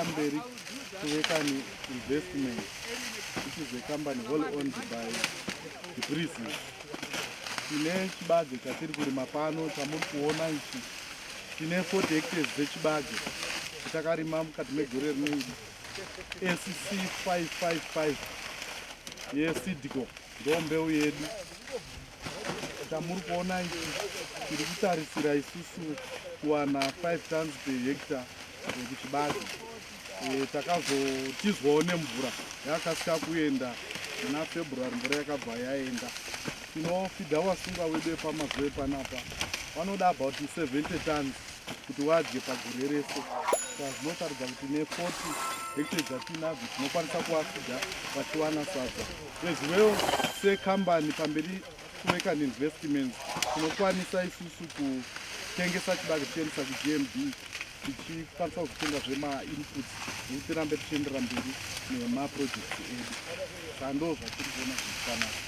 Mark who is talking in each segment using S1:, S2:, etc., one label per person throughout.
S1: Pamberi Kuvekani Investment, which is a company wholly owned by the Breezes. Tine chibage chatiri kurima pano chamuri kuona ichi. Tine 40 hectares dzechibage chatakarima mukati megore rino iri. SC 555 yeSeedco ndo mbeu yedu. Chamuri kuona ichi tiri kutarisira isusu kuwana 5 tons per hectare kuchibage. Takazotizwawo nemvura yakasika kuenda muna February, mvura yakabva yaenda. Tinofidha wasungwa wedu epamazuva epanapa vanoda about 70 tons kuti wadye pagore rese. Saka zvinotaridza kuti ne 40 hectares dzatinadzo tinokwanisa kuwafidha vachiwana sadza. As well sekambani Pamberi Kuvekan Investments tinokwanisa isusu kutengesa chibage tichiendesa kuGMB, tichikwanisa kuzotenga zvemainputs nekuti tirambe tichienderera mberi nemaprojects edu. Saka ndo zvatiri kuona zvichifanana.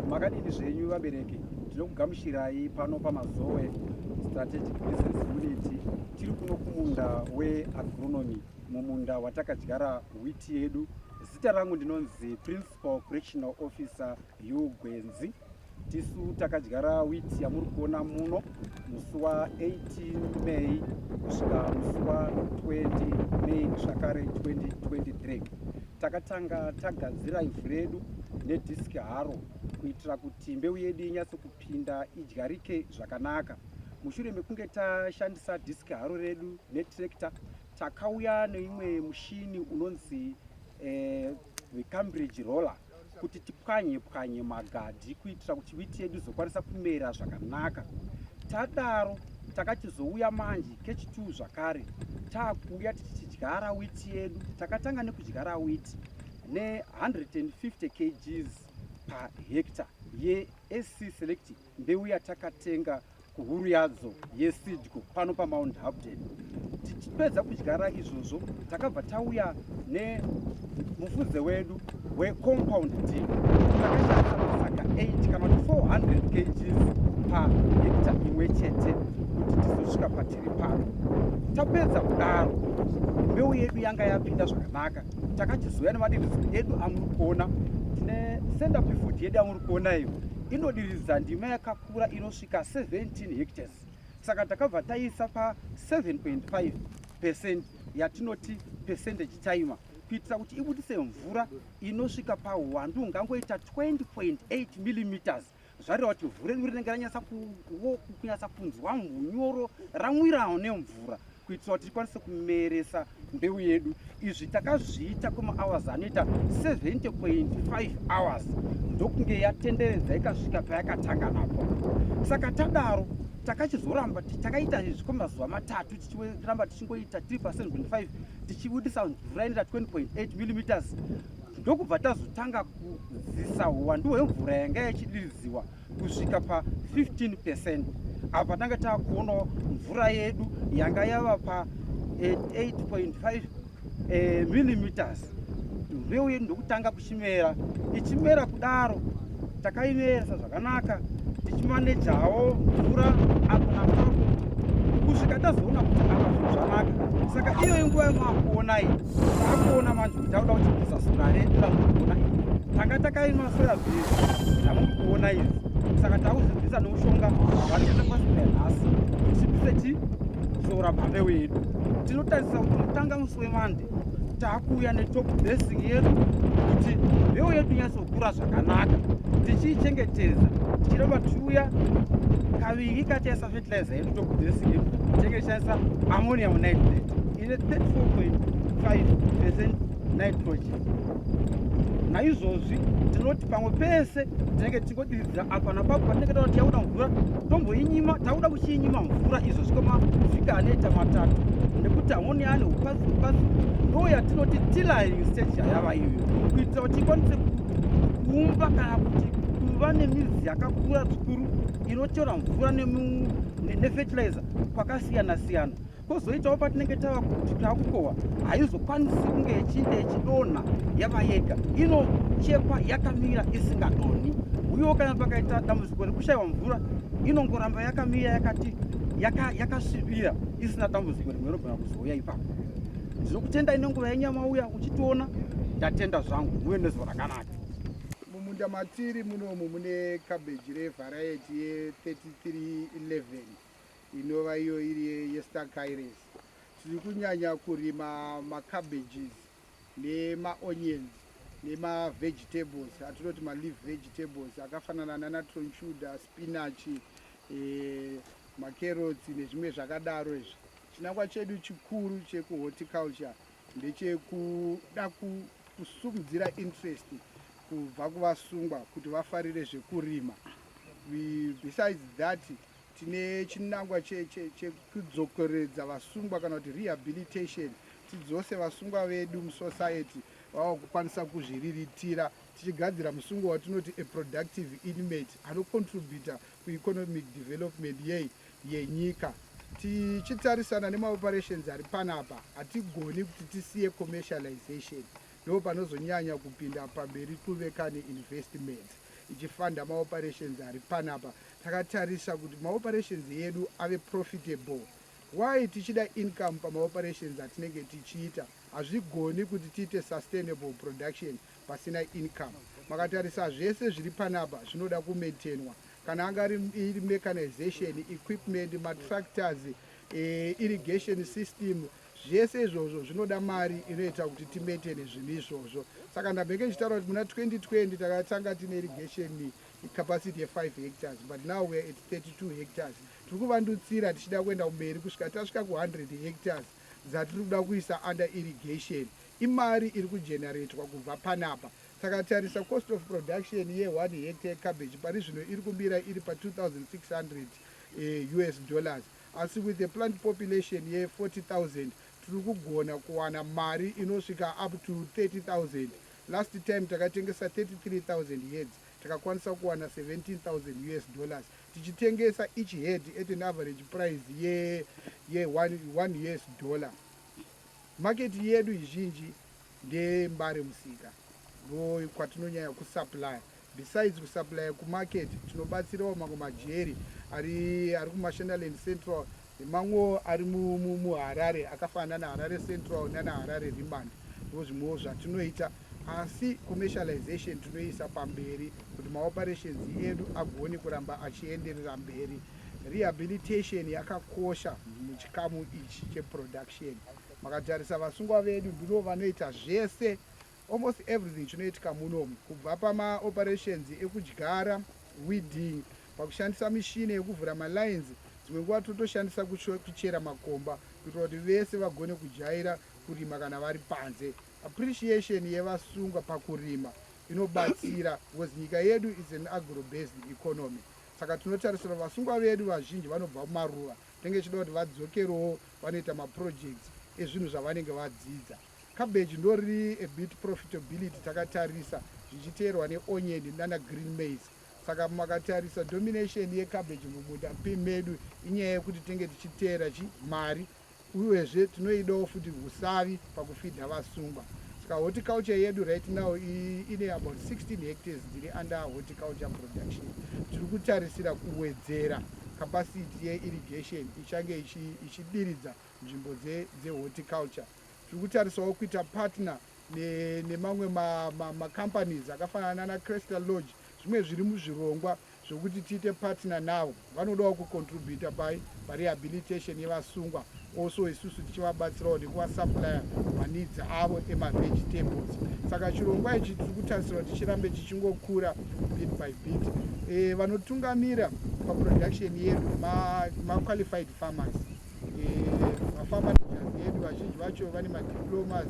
S2: Makadini zvenyu vabereki? Tinokugamuchirai pano paMazowe Strategic Business Unit. Tiri kuno kumunda weagronomy, mumunda watakadyara wheat yedu. Zita rangu ndinonzi Principal Correctional Officer Hugh Gwenzi. Tisu takadyara wheat yamuri kuona muno musi wa18 May kusvika musi wa20 May zvakare 2023. Takatanga tagadzira ivhu redu nedisc harrow kuitira kuti mbeu yedu inyatso kupinda, idyarike zvakanaka. Mushure mekunge tashandisa disc harrow redu netractor, takauya neimwe mushini unonzi Cambridge roller kuti tipwanye pwanye magadhi kuitira kuti wheat yedu izokwanisa kumera zvakanaka. Tadaro takachizouya manje kechi2 zvakare, taakuuya tichidyara wheat yedu. Takatanga nekudyara wheat ne150 kgs pahectare yeSC Select, mbeu yatakatenga kuhuru yadzo yeSeedco pano paMount Hampden. Tichipedza kudyara izvozvo, takabva tauya nemufudze wedu wecompound D. Takashandisa masaga 8 kana kuti 400 kgs pahekta imwe chete kuti tizosvika patiri pano. Tapedza kudaro, mbeu yedu yanga yapinda zvakanaka. Takachizouya nemadiridziro edu amuri kuona. Tine center pivot yedu yamuri kuona iyo, inodiridza ndima yakakura inosvika 17 hectares. Saka takabva taisa pa 7.5% yatinoti percentage timer kuitira kuti ibudise mvura inosvika pauwandu ungangoita 20.8 millimeters. Zvareva kuti mvura redu rinenge ranyatsa kunyatsa kunzwa munyoro, ramwirawo nemvura kuitira kuti tikwanise kumeresa mbeu yedu. Izvi takazviita kwemahours anoita 70.5 hours, ndokunge yatenderedza ikasvika payakatanga napo. Saka tadaro takachizoramba takaita izvi kwemazuva 3, tichiramba tichingoita tiri pa 7.5, tichibudisa mvura inoita 20.8 millimeters, ndokubva tazotanga kudzisa uwandu hwemvura yanga yachidiridziwa kusvika pa 15%. Apa tanga taakuonawo mvura yedu yanga yava pa 8.5 millimeters. Mbeu yedu ndokutanga kuchimera. Ichimera kudaro, takaimeresa zvakanaka tichimanejawo mvura apo napapo kusvika tazoona kuti apa zvinhu zvanaka. Saka iyoyo nguva yamaakuona iyi, taakuona manje kuti takuda kuchibvisa sora redu ramuri kuona iri. Tanga takaima soya beans dzamuri kuona idzi, saka takuzvibvisa nemushonga watinoita pasipaya nhasi kuti tibvise chi sora pambeu yedu. Tinotarisa kuti tinotanga musi weMonday, taakuuya netop dressing yedu kuti mbeu yedu inyatsokura zvakanaka, tichiichengetedza, tichiramba tichiuya kaviri kataisa fertilizer yedu. Top dressing yedu tinenge tichishandisa ammonium nitrate ine 34.5% nitrogen. Naizvozvi tinoti pamwe pese tinenge tichingodiridzira apa napapo. Patinenge taona tiyakuda mvura, tomboinyima, takuda kuchiinyima mvura izvozvi kwemavhiki anoita 3, nekuti amoni ane upasi upasi, ndo yatinoti tillering stage yayava iyoyo, kuitira kuti ikwanise kuumba kana kuti kuva nemidzi yakakura zvikuru inotora mvura nefertilizer kwakasiyana siyana. Kwozoitawo patinenge tava kuti takukohwa, haizokwanisi kunge ichinge ichidonha yava yega, inochekwa yakamira isingadonhi. Uyewo kana pakaita dambudziko rekushayiwa mvura, inongoramba yakamira yakati Yakasvibira yaka isina dambudziko rimwe rinogona kuzouya ipapo. Ndinokutendai nenguva yenyu yamauya uchitiona. Ndatenda zvangu, muve nezuva rakanaka.
S3: Mumunda matiri munomu mune cabbage revariety ye3311, inova iyo iri yeStarkyres. Tiri kunyanya kurima macabbages nemaonions nemavegetables atinoti maleaf vegetables, akafanana nana tronchuda, spinach, macarrots nezvimwe zvakadaro izvi. Chinangwa chedu chikuru chekuhorticulture ndechekuda kusimudzira interest kubva kuvasungwa kuti vafarire zvekurima. Besides that, tine chinangwa chekudzokeredza vasungwa, kana kuti rehabilitation, tidzose vasungwa vedu musociety vava kukwanisa kuzviriritira, tichigadzira musungwa watinoti a productive inmate anocontributa kueconomic development yei yenyika. Tichitarisana nemaoperations ari panapa, hatigoni kuti tisiye commercialization. Ndo panozonyanya kupinda pamberi Qhubekani Investments ichifanda maoperations ari panapa. Takatarisa kuti maoperations edu ave profitable. Why tichida income pamaoperations atinenge tichiita? Hazvigoni kuti tiite sustainable production pasina income. Makatarisa zvese zviri panapa zvinoda kumaintainwa, kana anga iri mechanization equipment, matractors, irrigation system, zvese izvozvo zvinoda mari inoita kuti timaintaine zvinhu izvozvo. Saka ndambenge ndichitaura kuti muna 2020 takatanga tine irrigation capacity ye5 hectares, but now we are at 32 hectares. Tiri kuvandutsira tichida kuenda kumberi kusvika tasvika ku100 hectares dzatiri kuda kuisa under irrigation. Imari iri kugeneratwa kubva panapa. Takatarisa cost of production ye1 hectare yecabbage, pari zvino iri kumira iri pa2600 US dollars, asi with the plant population ye40,000 tiri kugona kuwana mari inosvika up to 30,000. Last time takatengesa 33,000 heads, takakwanisa kuwana 17,000 US dollars, tichitengesa each head at an average price ye1 US dollar. Market yedu izhinji ndeyembare musika, ndo kwatinonyanya kusupply. Besides kusupply kumarket, tinobatsirawo mamwe majeri ari kuMashonaland Central nemamwewo ari muHarare, akafanana naHarare Central nanaHarare Remand. Ndo zvimwewo zvatinoita, asi commercialization tinoisa pamberi kuti maoperations edu agone kuramba achienderera mberi. Rehabilitation yakakosha muchikamu ichi cheproduction. Makatarisa vasungwa vedu ndino vanoita zvese, almost everything chinoitika munomu, kubva pamaoperations ekudyara, weeding, pakushandisa mishini yekuvhura malines, dzimwe nguva totoshandisa kuchera makomba, kuitira kuti vese vagone kujaira kurima kana vari panze. Appreciation yevasungwa pakurima inobatsira because nyika yedu is an agro based economy. Saka tinotarisira vasungwa vedu vazhinji vanobva mumaruva, tinenge tichida kuti vadzokerewo vanoita maprojects ezvinhu zvavanenge vadzidza. Cabbage ndo riri a bit profitability takatarisa, zvichiteerwa neonion nana green maize. Saka makatarisa domination yecabbage mumunda medu, inyaya yekuti tinenge tichiteera chi mari, uyezve tinoidawo futi usavi pakufidha vasungwa. Saka horticulture yedu right now ine about 16 hectares dziri under horticulture production. Tiri kutarisira kuwedzera capacity yeirrigation ichange ichidiridza nzvimbo dzehorticulture. Tiri kutarisawo kuita partner nemamwe macompanies akafanana nana Crystal Lodge. Zvimwe zviri muzvirongwa zvokuti tiite partner navo, vanodawo kucontributa pai parehabilitation yevasungwa, also isusu tichivabatsirawo nekuvasupplya maneeds avo emavegetables. Saka chirongwa ichi tiri kutarisira kuti chirambe chichingokura bit by bit. Vanotungamira paproduction yedu maqualified farmers. Mafarm managers edu vazhinji vacho vane madiplomas,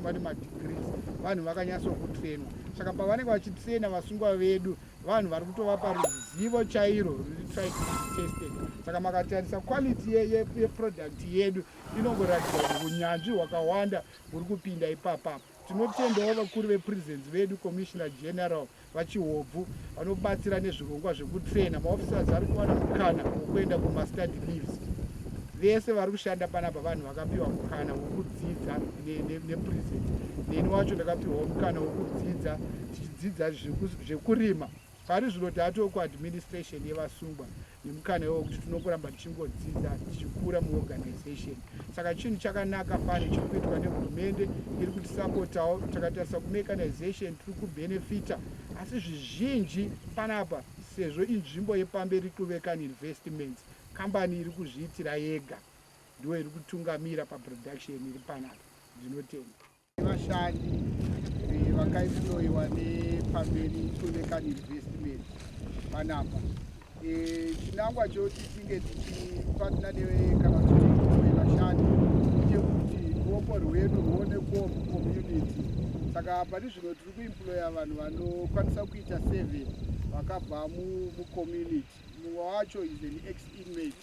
S3: vane madegrees, vanhu vakanyatsokutrainwa. Saka pavanenge vachitraina vasungwa vedu, vanhu vari kutovapa ruzivo chairo ruri tried tested. Saka makatarisa quality yeproduct yedu, inongoratidza kuti unyanzvi hwakawanda huri kupinda ipapa. Tinotendawo vakuru veprisons vedu, Commissioner General VaChihobvu, vanobatsira nezvirongwa zvekutraina maofficers ari kuwana mukana wekuenda kumastudy leaves. Vese vari kushanda panapa vanhu vakapiwa mukana wekudzidza neprison. Neni wacho ndakapiwawo mukana wekudzidza, tichidzidza zvekurima. Pari zvino tatoo kuadministration yevasungwa nemukana iwowo kuti tinongoramba tichingodzidza, tichikura muorganization. Saka chinhu chakanaka fani chiri kuitwa nehurumende iri kutisapotawo. Takatarisa kumechanization tiri kubenefita, asi zvizhinji panapa sezvo inzvimbo yePamberi Qhubekani Investments, kambani iri kuzviitira yega, ndiyo iri kutungamira paproduction iri panapa. Ndinotenda. Vashandi vakaemployiwa nePamberi Qhubekani Investment panapa. Chinangwa choti tinge tichipartner kana kuti tiemploye vashandi chekuti ruoko rwedu ruonekwawo mucommunity. Saka pari zvino tiri kuemploya vanhu vanokwanisa kuita 7 vakabva mucommunity. Mumwe wacho is an ex inmate,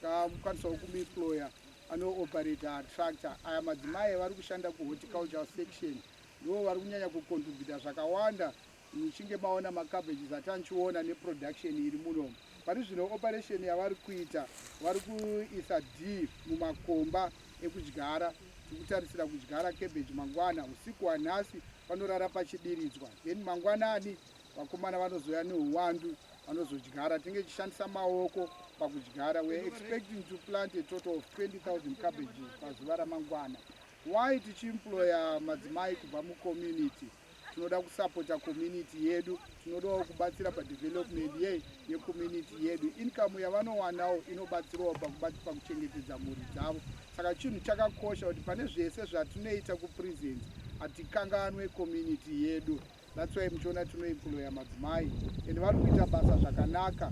S3: takwanisawo kumuemploya, anooperata tractor. Aya madzimai vari kushanda kuhorticultural section ndo vari kunyanya kucontributa zvakawanda. Muchinge maona macabbages atanchiona neproduction iri munomu pari zvino, operation yavari kuita, vari kuisa d mumakomba ekudyara. Tiri kutarisira kudyara cabbage mangwana. Usiku hwanhasi vanorara pachidiridzwa, then mangwanani vakomana vanozoya neuwandu vanozodyara. Tinge tichishandisa maoko pakudyara. We are expecting to plant a total of 20,000 cabbages pazuva ramangwana. Why tichiemploya madzimai kubva mucommunity? Tinoda kusapota community yedu, tinodawo kubatsira padevelopment yei yecommunity yedu. Income yavanowanawo inobatsirawo pakuchengetedza mhuri dzavo. Saka chinhu chakakosha kuti pane zvese zvatinoita kuprisons hatikanganwe community yedu. That's why muchiona tinoemploya madzimai and vari kuita basa zvakanaka.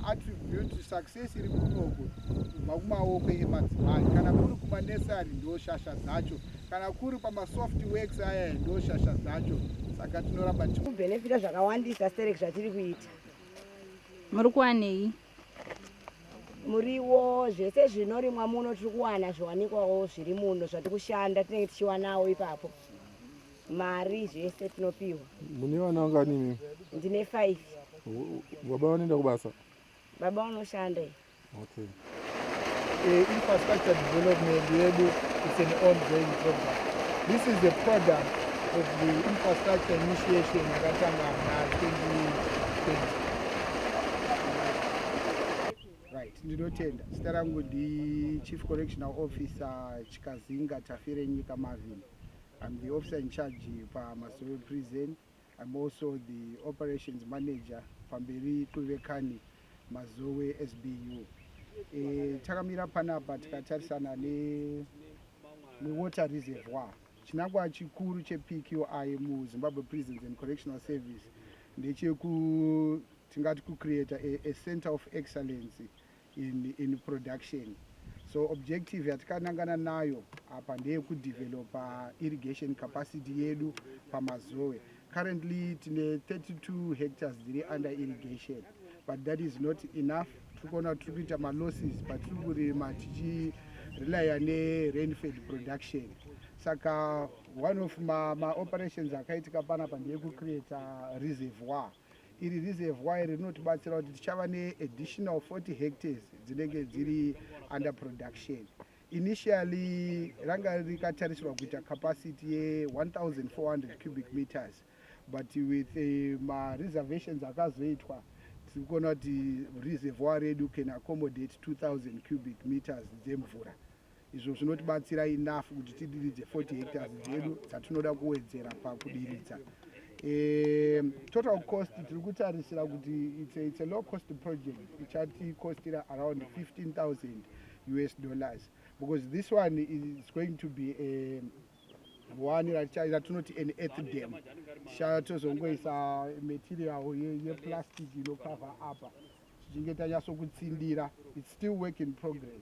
S3: Attribute success iri kunoku kubva kumaoko emadzimai. Kana kuri kumanursery, ndo shasha dzacho. Kana kuri pamasoft works aya, ndo shasha dzacho. Saka tinoramba
S4: Kubenefita zvakawandisa sterek zvatiri kuita.
S5: Muri kuwanei?
S4: Muriwo, zvese zvinorimwa muno tiri kuwana, zviwanikwawo zviri muno zvatiri kushanda, tinenge tichiwanawo ipapo mari, zvese tinopiwa.
S1: Mune vana vangani imi?
S4: Ndine 5.
S1: Baba vanoenda kubasa?
S4: Baba vanoshanda.
S1: Okay.
S3: Infrastructure development yedu, it's an ongoing program. This is a product of the infrastructure initiation yakatanga muna 2020. Right, ndinotenda. Zita rangu ndiChief Correctional Officer Chikazinga Tafirenyika Marvin. I'm the officer in charge paMazowe Prison. I'm also the operations manager Pamberi Qhubekani Mazowe SBU. Takamira panapa tikatarisana newater reservoir. Chinangwa chikuru chePQI muZimbabwe Prisons and Correctional Service ndecheku tingati kucreata a center of excellence in production. So objective yatikanangana nayo apa ndeyekudevelopa irrigation capacity yedu paMazowe. Currently tine 32 hectares dziri under irrigation, but that is not enough. Tiri kuona tiri kuita malosses patiri kurima tichirelya nerainfed production. Saka one of maoperations ma akaitika panapa ndeyekucreata reservoir. Iri reservoir iri rinotibatsira kuti tichava neadditional 40 hectares dzinenge dziri under production. Initially ranga rikatarisirwa kuita capacity ye1400 cubic meters, but with mareservations akazoitwa, tiri kuona kuti reservoir redu can accommodate 2000 cubic meters dzemvura. Izvo zvinotibatsira enough kuti tidiridze 40 hectares dzedu dzatinoda kuwedzera pakudiridza. Total cost tiri kutarisira kuti it's a low cost project, ichatikostira around US$15,000, because this one is going to be a one ratinoti an earth dam. Tichatozongoisa material yeplastic inocover apa tichinge tanyatsokutsindira. It's still work in progress,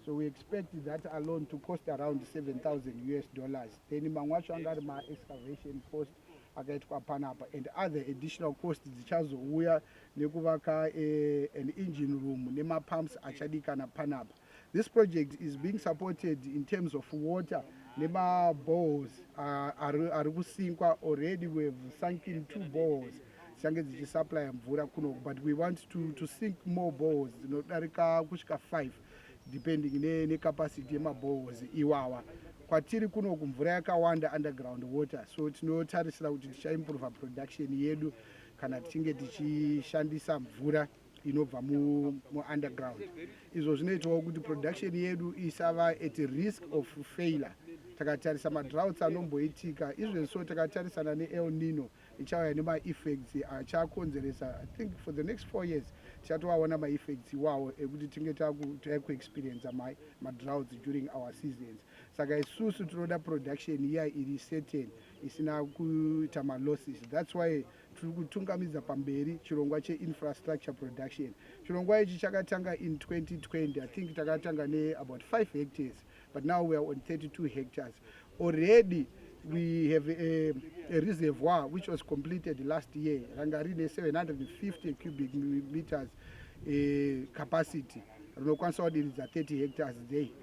S3: so we expect that alone to cost around US$7,000. Then mamwe acho anga ari maexcavation cost akaitwa panapa and other additional cost dzichazouya nekuvaka an engine room nemapumps achadikana panapa. This project is being supported in terms of water nemaboreholes ari kusinkwa. Already we have sunk in two boreholes dzichange dzichisupplya mvura kuno, but we want to sink more boreholes dzinodarika kusvika 5, depending necapacity yemaboreholes iwawa. Kwatiri kunoku mvura yakawanda, underground water, so tinotarisira kuti tichaimprova production yedu. Kana tichinge tichishandisa mvura inobva muunderground, izvo zvinoitawo kuti production yedu isava at risk of failure. Takatarisa madroughts anomboitika izvezvo, takatarisana neEl Nino ichauya nemaeffects achakonzeresa. I think for the next 4 years tichatovaona maeffects iwawo ekuti tinge takuexperienca madroughts during our seasons. Saka isusu tinoda production iya iri certain, isina kuita malosses. That's why tiri kutungamidza pamberi chirongwa cheinfrastructure production. Chirongwa ichi chakatanga in 2020. I think takatanga neabout 5 hectares, but now we are on 32 hectares already. We have a reservoir which was completed last year, ranga rine 750 cubic meters capacity, rinokwanisa kudiridza 30 hectares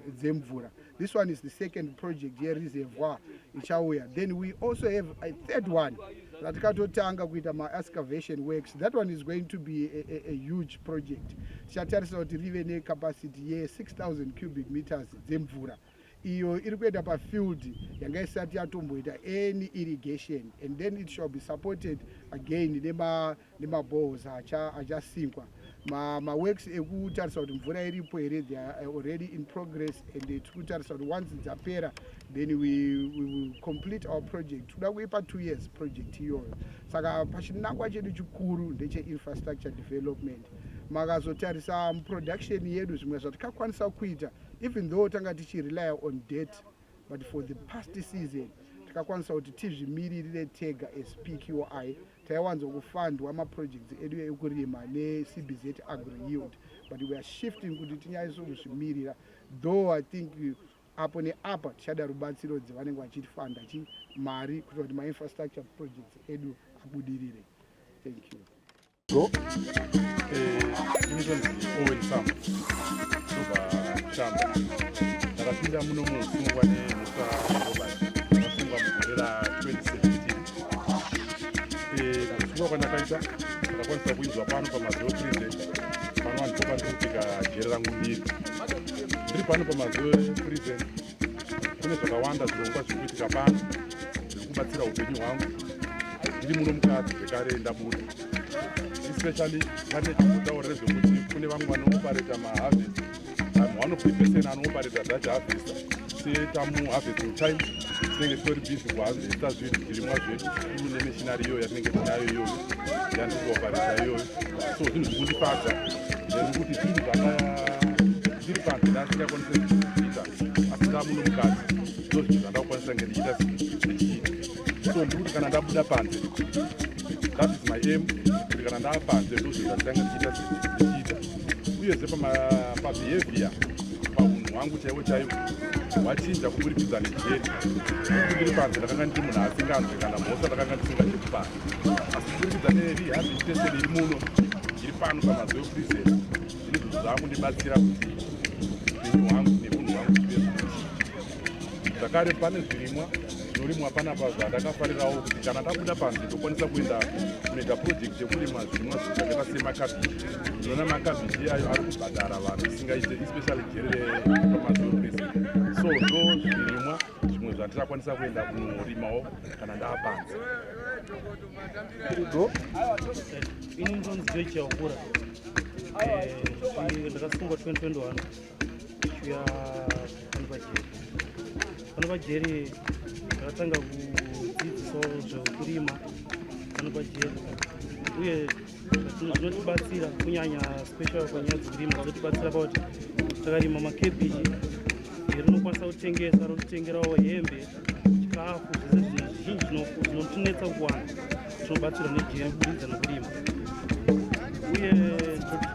S3: dzemvura. This one is the second project yereservoir ichauya. Then we also have a third one ratikatotanga kuita maexcavation works. That one is going to be a huge project. Tichatarisa kuti rive necapacity ye6000 cubic meters dzemvura. Iyo iri kuenda pafield yanga isati yatomboita any irrigation, and then it shall be supported again nemabohos achasinkwa. Maworks ekutarisa kuti mvura iripo here, they are already in progress, and tiri kutarisa kuti once dzapera, then we will complete our project. Toda kuipa 2 years project iyoyo. Saka pachinangwa chedu chikuru ndecheinfrastructure development. Makazotarisa muproduction yedu, zvimwe zvatikakwanisa kuita, even though tanga tichirely on debt, but for the past season takakwanisa kuti tizvimiririre tega as PQI. Taiwanza kufundwa maprojects edu ekurima neCBZ Agro Yield, but we are shifting kuti tinyanyise kuzvimirira, though I think apo neapa tichada rubatsiro dzevanenge vachitifanda chi mari kuitira kuti mainfrastructure projects edu abudirire. Thank you.
S1: Go. Initonzi Owen Sam, ndobva Shamba. Ndakapinda muno muusungwa nemhosva Robert. Ndakasungwa mugore ra2017. Kusungwa kwandakaita, ndakakwanisa kuinzwa pano paMazowe Prison. Pano ndipo pandiri kupika jeri rangu mbiri. Ndiri pano paMazowe Prison, kune zvakawanda zvirongwa zviri kuitika pano zviri kubatsira upenyu hwangu ndiri muno mukati. Zvekare ndabuda, especially pane chimbotaura rezvekuti kune vamwe vanoopareta maharvest. I'm one of the person anoopareta that harvester. Setamuharvesting time, tinenge titori busy kuharvesta zvinhu, zvirimwa zvedu, tiine machinery iyoyo yatinenge tinayo iyoyo yandikuopareta iyoyo. So zvinhu zviri kundifadza nekuti zvinhu zvaka ndiri panze ndasingakwanisi kuita, asi ndamuno mukati ndo zvinhu zvandakukwanisa kunge ndichiita ndichiita. So ndiri kuti kana ndabuda panze, that is my aim, kuti kana ndava panze ndo zvinhu zvanditanga ndichiita ndichiita. Uyezve pabehavior, paunhu hwangu chaiwo chaiwo hwachinja kuburikidza nejeri. Nekuti ndiri panze ndakanga ndiri munhu asinganzwe kana mhosva, ndakanga ndisingatye kupara, asi kuburikidza nerehabilitation iri muno, iri pano paMazowe Prison, zvine zvinhu zvaakundibatsira kuti upenyu hwangu neunhu hwangu zvive zvinochinja. Zvakare pane zvirimwa zvinorimwa panapa zvandakafarirawo kuti kana ndabuda panze ndokwanisa kuenda kunoita project yekurima zvirimwa zvakaita semakabhiji. Ndinoona makabhiji iyayo ari kubhadhara vanhu isingaite, especially jeri repaMazowe Prison. So ndo zvirimwa zvimwe zvandichakwanisa kuenda kunorimawo kana ndaa panze.
S2: Go.
S6: Ini ndinonzi Joy Chaukura. Ndakasungwa 2021, ndichiuya pano pajeri. Pano pajeri ndakatanga kudzidzisawo zvekurima pano pajeri, uye zvinotibatsira kunyanya special panyaya dzekurima. Zvinotibatsira pakuti takarima makebhiji, rinokwanisa kutengesa, rotitengerawo hembe, chikafu, zvese zvinhu zvizhinji zvinotinetsa kuwana tinobatsirwa nejeri kuburikidza nokurima. Uye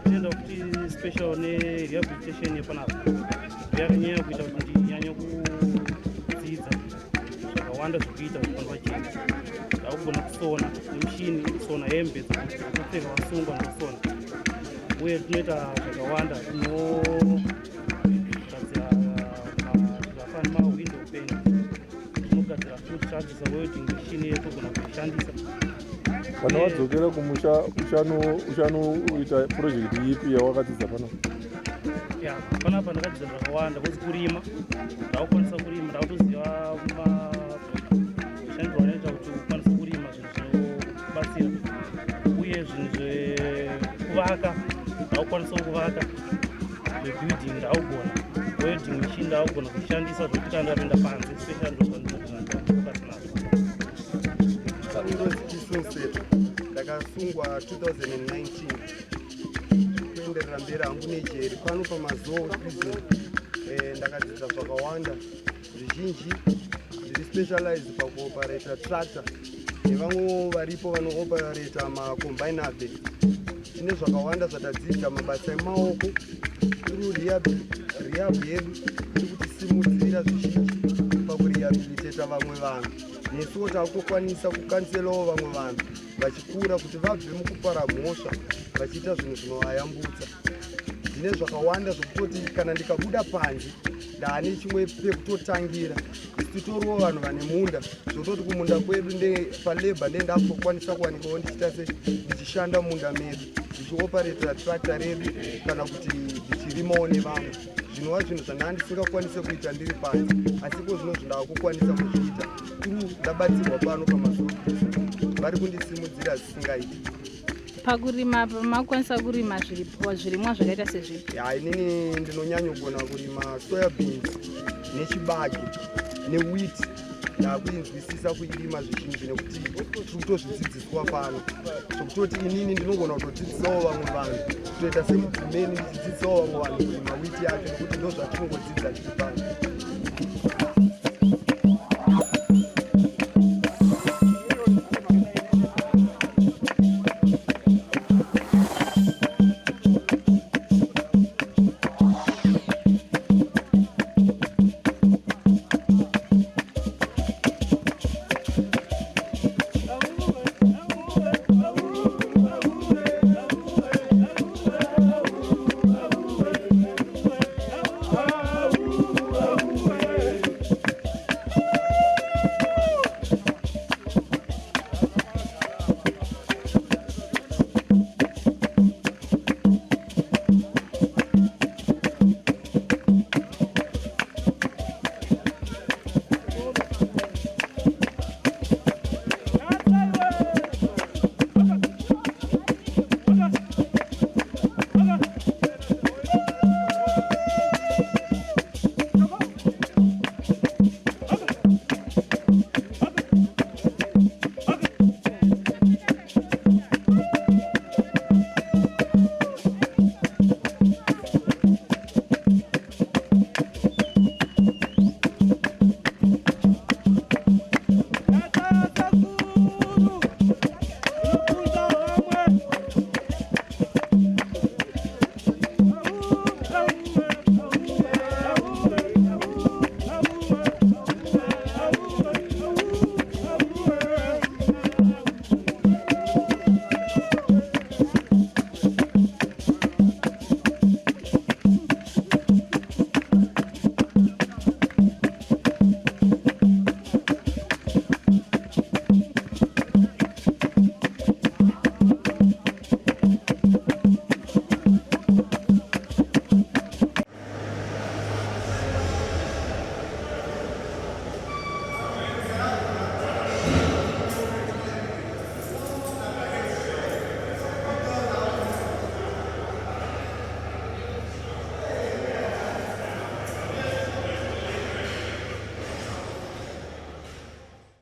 S6: totenda kuti special nerehabilitation yepanapa yakanyanya kuita kuti ndinyanye kudzidza zvakawanda zvekuita pano pajeri. Ndakugona kusona nemushini, kusona hembe dzekupfeka vasungwa nekusona. Uye tinoita zvakawanda, tinogadzira zvakafanana mawindow pane, tinogadzira futi tagisa welding machine yetogona kuishandisa.
S7: Kana wadzokera kumusha, uchanoita project ipi yawakadzidza pano?
S6: Ya, panapa ndakadzidza zvakawanda kuzi kurima. Ndakukwanisa kurima, ndakutoziva mashandiro anoita kuti ukwanise kurima zvinhu zvinobatsira. Zvekuvaka ndakukwanisawo kuvaka, zvebuilding ndakugona, welding machine ndakugona kushandisa zvekuti kana ndapinda panze especially ndozvandinofocus nazvo.
S8: Ndinonzi ndakasungwa 2019 kuenderera mberi hangu nejeri pano paMazowe Prison. Ndakadzidza zvakawanda zvizhinji. Ndiri specialized pakuoperata tractor, nevamwewo varipo vanooperata macombine harvest. Tine zvakawanda zvatadzidza, mabasa emaoko. Through rehab yedu iri kutisimudzira zvizhinji pakurehabilitata vamwe vanhu. Nesuwo takutokwanisa kucounselawo vamwe vanhu vachikura kuti vabve mukupara mhosva vachiita zvinhu zvinovayambutsa. Ndine zvakawanda zvekutoti kana ndikabuda panze ndaane chimwe pekutotangira. Titoriwo vanhu vane munda, zvototi kumunda kwedu palabor ndee ndakutokwanisa kuwanikawo ndichiita se ndichishanda munda medu, ndichioperatera tractor redu kana kuti ndichirimawo nevamwe, zvinova zvinhu zvandanga ndisingakwanise kuita ndiri panze. Asi ko zvino zvindava kukwanisa kuzviita through ndabatsirwa pano paMazowe. Vari kundisimudzira zvisingaiti.
S5: Pakurima apa makukwanisa kurima zvirimwa zvakaita sezvipi?
S8: Ya, inini ndinonyanyogona kurima soya beans nechibage newheat. Ndakuinzwisisa kuirima zvizhinji nekuti tiri kutozvidzidziswa pano, zvekutoti inini ndinogona kutodzidzisawo vamwe vanhu, kutoita semubvumeni ndichidzidzisawo vamwe vanhu kurima wheat yacho, nekuti ndo zvatinongodzidza tiri pano.